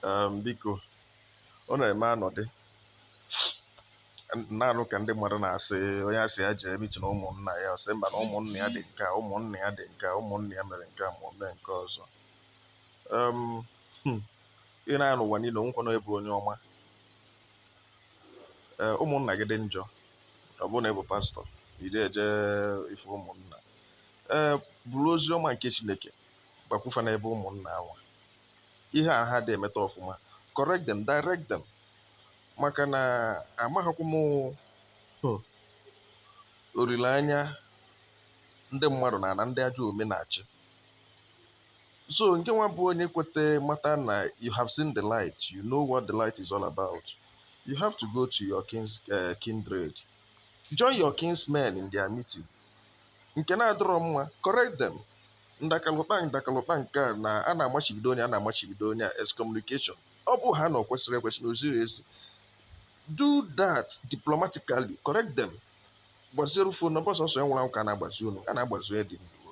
Biko, ọ na-eme anọdị na-anụ ka ndị mmadụ na-asị onye asị ya jee meeting ụmụnna ya, ọ sị mba, na ụmụnna ya dị nke a, ụmụnna ya dị nke a, ụmụnna ya mere nke a ma o mee nke ọzọ. um Ị na-anya n'ụwa niile, onwekwana ebe onye ọma. Ee, ụmụnna gị dị njọ, ọ bụrụ na ị bụ pastọ, ị je eje ife ụmụnna, ee, bụrụ ozi ọma nke Chineke gbakwufa n'ebe ụmụnna anwa ihe a ha dị emeta ọfụma. Correct them, direct them, maka na amaghịkwa m olileanya ndị mmadụ na ana ndị ajọ ome na-achị. So nke nwa bụ onye kwete mata na you have seen the light, you know what the light is all about. You have to go to your kindred, join your kinsmen in their meeting. Nke na-adịrọ mma, correct them. Ndakalụkpa ndakalụkpa nke a na a na-amachibido onye a na-amachibido onye a, excommunication, ọ bụ ha na o kwesịrị ekwesị na o ziri ezi, do that diplomatically. Correct them, gbaziere phone number. Sọsọ ya nwụrụ anwụ ka a na-agbazi unu, a na-agbazi onye dị ndụ.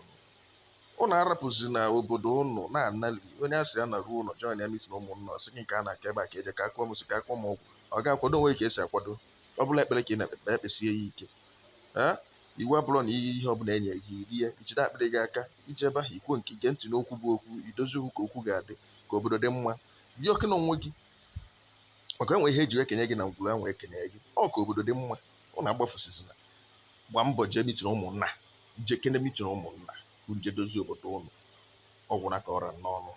Unu ụnụ arapụzi na obodo ụnụ na-anali onye a sị ya na ruo ụlọ join ya meeting ụmụnna, ọ sị gị nke a na-aka ebe a ka eje ka akụọ m sị ka akụọ m ọgwụ. Ọ ga-akwado onwe ka esi akwado. Ọ bụla ekpere ka ị na-ekpe, ekpesie ya ike. Ee, iwu abụrụ na ihe ihe ọbụla enye gị rie, ijide akpịrị gị aka iji ebe ahụ ikwuo nke gee ntị n'okwu bụ okwu idozi okwu ka okwu ga-adị ka obodo dị mma. Bịa oke na onwe gị, maka enwe ihe eji ekenye gị na ngwuru ahụ ekenye gị, ọ ka obodo dị mma. Ụnụ agbafusizina, gbaa mbọ jee meeting ụmụnna, jee kene meeting ụmụnna, unu jee dozie obodo ụnụ. Ọgwụ na ka ọra n'ọnụ.